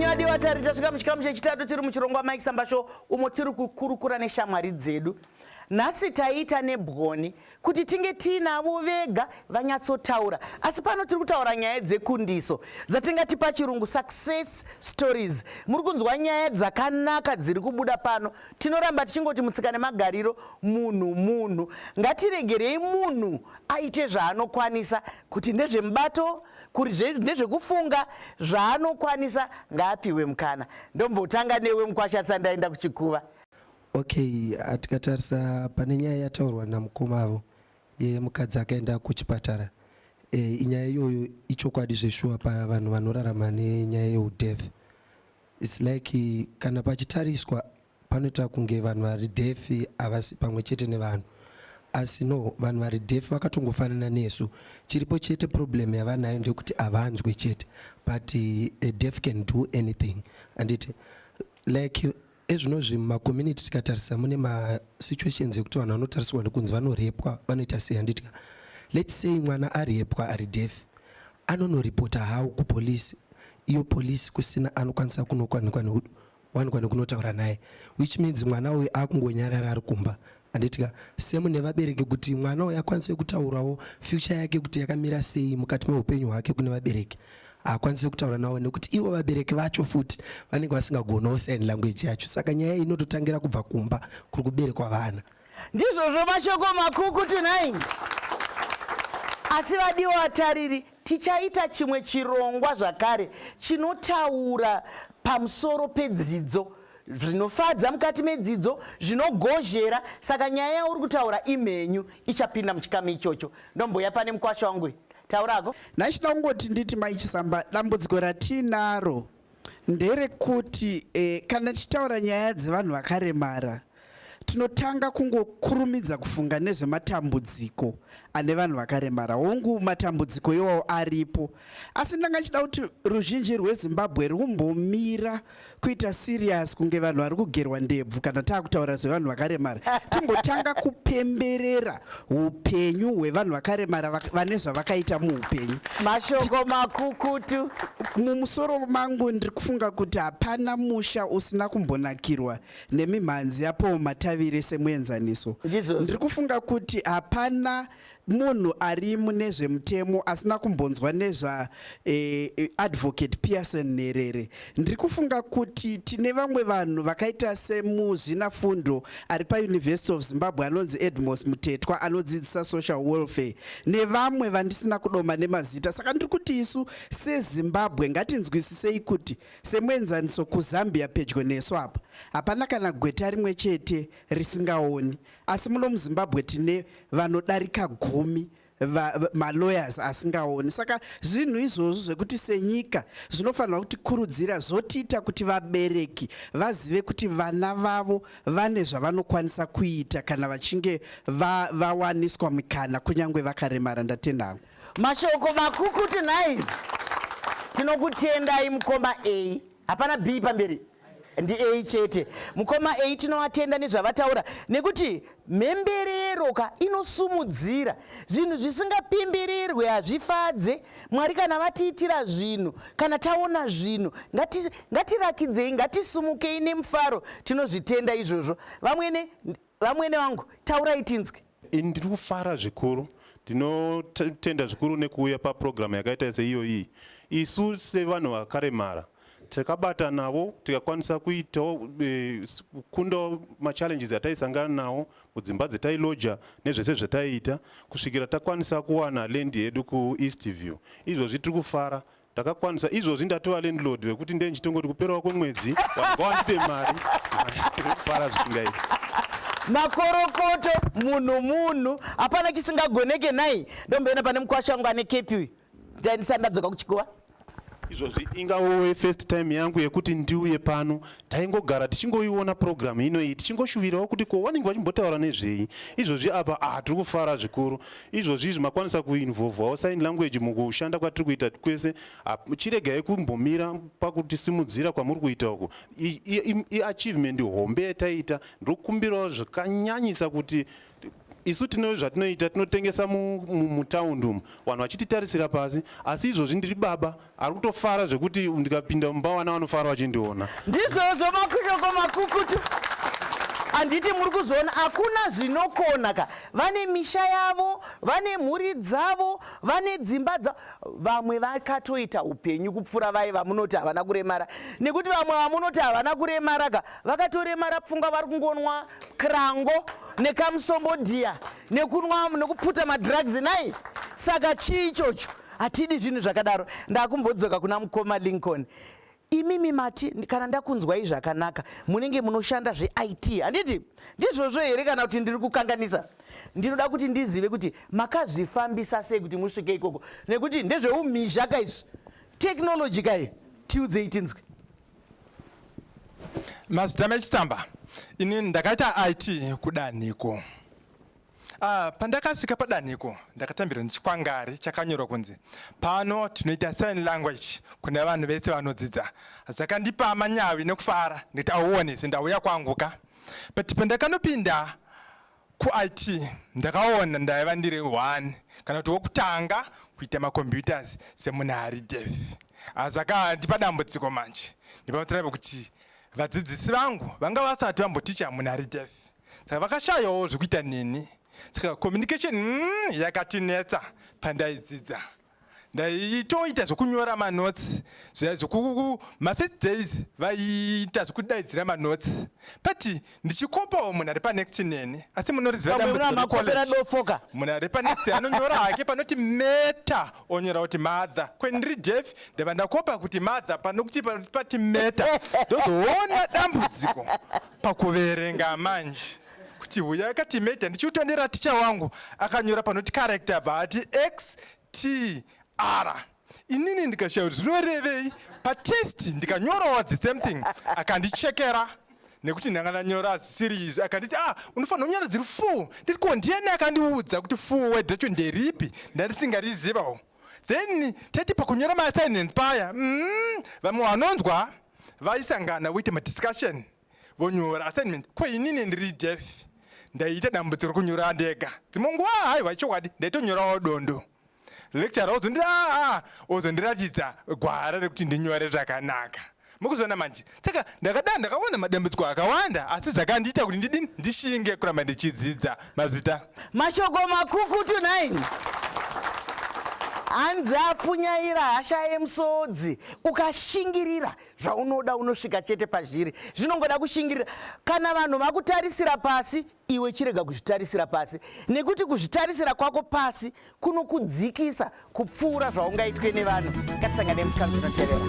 Vadiwa tari tasvika muchikamu chechitatu tiri muchirongwa Mike Samba Show, umo tiri kukurukura neshamwari dzedu. Nhasi taita nebwoni kuti tinge tiinavo vega vanyatsotaura, asi pano tiri kutaura nyaya dzekundiso dzatingati pachirungu success stories. Muri kunzwa nyaya dzakanaka dziri kubuda pano. Tinoramba tichingoti mutsika nemagariro, munhu munhu. Ngatiregerei munhu aite zvaanokwanisa, kuti ndezvemubato, kuri ndezvekufunga, zvaanokwanisa ngaapiwe mukana. Ndombotanga newe mukwasha tisati ndaenda kuchikuva. Okay, tikatarisa pane nyaya yataurwa namukoma avo yemukadzi akaenda kuchipatara, inyaya iyoyo ichokwadi zveshuwa pavanhu vanorarama nenyaya yeudef. It's like kana pachitariswa panoita kunge vanhu vari deaf havasi pamwe chete nevanhu, asi no, vanhu vari deaf vakatongofanana nesu. Chiripo chete, problem yavanayo ndeyekuti havanzwe chete, but a deaf can do anything, handiti? Like ezvinozvi mumacommunity tikatarisa mune masituations ekuti vanhu vanotarisirwa nekunzi vanorepwa, vanoita sei, handitika? Let's say mwana arepwa ari deaf, anonoripota how kupolisi, iyo polisi kusina anokwanisa kunokwanikwa wanikwa nekunotaura naye, which means mwana uyu akungonyarara ari kumba, handitika? Same nevabereki, kuti mwana uyu akwanise kutaurawo future yake kuti yakamira sei mukati meupenyu hwake kune vabereki, haakwanisi kutaura navo nekuti ivo vabereki vacho futi vanenge vasingagonawo sign language yacho. Saka nyaya iyi inototangira kubva kumba kuri kuberekwa vana. Ndizvozvo, mashoko makukutu nai. Asi vadiwa vatariri, tichaita chimwe chirongwa zvakare chinotaura pamusoro pedzidzo, zvinofadza mukati medzidzo, zvinogozhera. Saka nyaya yauri kutaura imhenyu, ichapinda muchikamu ichocho. Ndomboya pane mukwasha wangu, taurako. Ndachida kungoti nditi, Maichisamba, dambudziko ratinaro nderekuti kana tichitaura nyaya dzevanhu vakaremara, tinotanga kungokurumidza kufunga nezvematambudziko ane vanhu vakaremara. Hongu, matambudziko iwawo aripo, asi ndanga chida kuti ruzhinji rweZimbabwe rwumbomira kuita serious kunge vanhu vari kugerwa ndebvu kana taakutaura zvevanhu vakaremara. Timbotanga kupemberera upenyu hwevanhu vakaremara vane zvavakaita muupenyu. Mashoko makukutu. Mumusoro mangu ndiri kufunga kuti hapana musha usina kumbonakirwa nemimhanzi yaPaul Matavire semuenzaniso. Ndiri kufunga kuti hapana munhu ari mune zvemutemo asina kumbonzwa nezva Advocate Pearson Nherere. Ndiri kufunga kuti tine vamwe vanhu vakaita semuzvinafundo ari paUniversity of Zimbabwe anonzi Edmos Mutetwa, anodzidzisa social welfare, nevamwe vandisina kudoma nemazita. Saka ndiri kuti isu seZimbabwe ngatinzwisisei kuti, semuenzaniso, kuZambia pedyo nesu apa hapana kana gweta rimwe chete risingaoni, asi muno muZimbabwe tine vanodarika 10 malawyers asingaoni. Saka zvinhu izvozvo zvekuti senyika zvinofanirwa kutikurudzira, zvotiita kuti vabereki vazive kuti vana vavo vane zvavanokwanisa kuita kana vachinge vawaniswa mikana kunyange vakaremara. Ndatenda hangu. Mashoko makukutu nhai. Tinokutendai mukoma A, hapana B pamberi, ndi A chete. Mukoma A, tinovatenda nezvavataura, nekuti mhemberero ka inosumudzira zvinhu zvisingapimbirirwe, hazvifadze Mwari. Kana vatiitira zvinhu, kana taona zvinhu, ngatirakidzei, ngatisumukei nemufaro. Tinozvitenda izvozvo. Vamwene, vamwene vangu, taurai tinzwe. Ini ndiri kufara zvikuru, ndinotenda zvikuru nekuuya papurogiramu yakaita seiyoyi. Isu sevanhu vakaremara takabata navo, tikakwanisa kuitawo kukundawo machallenges ataisangana nawo mudzimba dzetailoja nezvese zvataiita, kusvikira takwanisa kuwana land yedu kuEast View. Izvozvi tiri kufara, takakwanisa. Izvozvi ndatova landlord vekuti ndendichitongoti kuperawo kwemwedzi vanhu ngawandipe mari. Tiri kufara zvisingaiti. Makorokoto. Munhu munhu, hapana chisingagoneke nai. Ndomboenda pane mukwasha wangu ane kepi uyu, ndisati ndadzoka kuchikuva. Izvozvi ingawe first time yangu yekuti ndiuye pano. Taingogara tichingoiona purogiramu inoyi, tichingoshuvirawo kuti ko vanenge vachimbotaura nezvei. Izvozvi apa, ah, tiri kufara zvikuru. Izvozvi izvi makwanisa kuinvolvawo sign language mukushanda kwatiri kuita kwese. Ah, chiregai kumbomira pakutisimudzira kwamuri kuita uku. Iachievement hombe yataita. Ndiri kukumbirawo zvakanyanyisa kuti Isu tine zvatinoita, tinotengesa mutaundi umu, vanhu vachititarisira pasi, asi izvozvi ndiri baba ari kutofara zvekuti ndikapinda mumba vana vanofara vachindiona. Ndizvozvo, makushoko makukutu. Handiti muri kuzoona hakuna zvinokona ka. Vane misha yavo, vane mhuri dzavo, vane dzimba dzavo. Vamwe vakatoita upenyu kupfuura vaye vamunoti havana kuremara, nekuti vamwe vamunoti havana kuremara ka vakatoremara pfungwa, vari kungonwa krango nekamusombodhiya nekunwa nekuputa madrugs nai. Saka chii ichocho? Hatidi zvinhu zvakadaro. Ndakumbodzoka kuna mukoma Lincoln. Imimi mati, kana ndakunzwai zvakanaka, munenge munoshanda zveIT, handiti ndizvozvo here, kana kuti ndiri kukanganisa? Ndinoda kuti ndizive kuti makazvifambisa sei kuti musvike ikoko, nekuti ndezveumhizha kaizvi, technology kai. Tiudzei tinzwe. Mazita mechitsamba, ini ndakaita IT kudanhiko. Ah, pandakasvika padanhiko ndakatambirwa nechikwangari chakanyorwa kunzi pano tinoita sign language kune vanhu vese vanodzidza. Zvakandipa manyawi nekufara ndikuti auone sendauya kwangu ka. But pandakanopinda kuIT ndakaona ndaiva ndiri one kana kuti wokutanga kuita macomputers semunhu ari deaf. Ah, zvakandipa dambudziko manje ndipamusana pekuti vadzidzisi vangu vanga vasati vamboticha munhu ari deaf, saka vakashayawo zvekuita neni. Saka communication yakatinetsa. Pandaidzidza ndaitoita zvokunyora manotes zviya zvoku mafirst days vaiita zvokudaidzira manotes, but ndichikopawo munhu ari panext neni. Asi munoriziva Pamwe dambudziko makopera recollege. Dofoka. Munhu ari panext anonyora hake panoti meta, onyora kuti mother. Kwendiri deaf, ndabva ndakopa kuti mother panokuti pati meta. Ndozoona dambudziko pakuverenga manje kuti uya akati meta, ndichiutondera ticha wangu akanyora panoti character, bva ati x t r. Inini ndikashaya kuti zvinorevei. Patest ndikanyorawo the same thing, akandichekera nekuti ndanga ndanyora zvisiri izvi. Akanditi, "Ah, unofanira kunyora dziri full." Nditi, "Ko ndiani akandiudza kuti full word racho nderipi?" Ndandisingarizivawo. Then tati pakunyora maassignments paya, vamwe vanonzwa vaisangana voita madiscussion, vonyora assignment. Ko inini ndiri deaf, ndaiita dambudziko rekunyora ndega. Dzimwe nguva, haiwa, chokwadi, ndaitonyorawo dondo. Lecturer ozondi aa ozondiratidza gwara rekuti ndinyore zvakanaka. Mukuzoona manje, saka ndakada ndakaona madambudziko akawanda, asi zvakandiita kuti ndidini, ndishinge kuramba ndichidzidza. Mazita. Mashoko makukutu 9. Hanzi apunyaira hasha yemusodzi. Ukashingirira zvaunoda unosvika chete pazviri. Zvinongoda kushingirira. Kana vanhu vakutarisira pasi, iwe chirega kuzvitarisira pasi, nekuti kuzvitarisira kwako pasi kunokudzikisa kupfuura zvaungaitwe nevanhu. Ngatisangane muchikamu chinotevera.